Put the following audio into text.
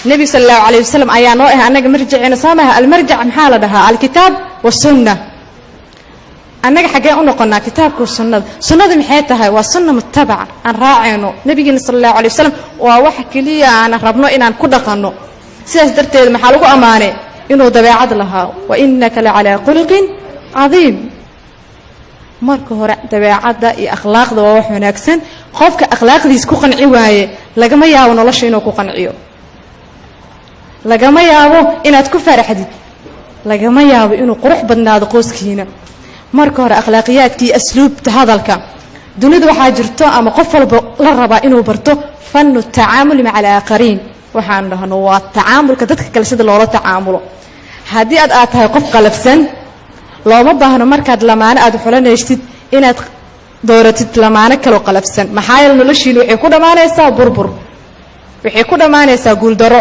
Nebiga sala allahu calayh wasalam ayaa noo ah annaga marjaceena, soo maha? Almarjac maxaa la dhahaa? Alkitaab wasunna. Annaga xaggeen u noqonnaa? Kitaabka, sunnada. Sunnada maxay tahay? Waa sunna mutabaca aan raacayno nabigeena sala allahu alay wasalam. Waa waxa keliya aan rabno inaan ku dhaqanno. Sidaas darteed maxaa lagu ammaanay? Inuu dabeecad lahaa. Wa innaka la calaa khuluqin cadiim. Marka hore dabeecadda iyo akhlaaqda waa wax wanaagsan. Qofka akhlaaqdiis ku qanci waaye, lagama yaabo nolosha inuu ku qanciyo, lagama yaabo inaad ku faraxdid, lagama yaabo inuu qurux badnaado qoyskiina. Marka hore akhlaaqiyaadka iyo asluubta hadalka. Dunida waxaa jirto ama qof walba la rabaa inuu barto fanu tacaamuli maca alaakhariin. Waxaan dhahno waa tacaamulka dadka kale, sida loola tacaamulo. Haddii aad tahay qof qalafsan, looma baahno markaad lamaano aad xulanaysid inaad dooratid lamaano kaloo qalafsan. Maxaa yeele noloshiina waxay ku dhammaanaysaa burbur, waxay ku dhammaanaysaa guuldaro.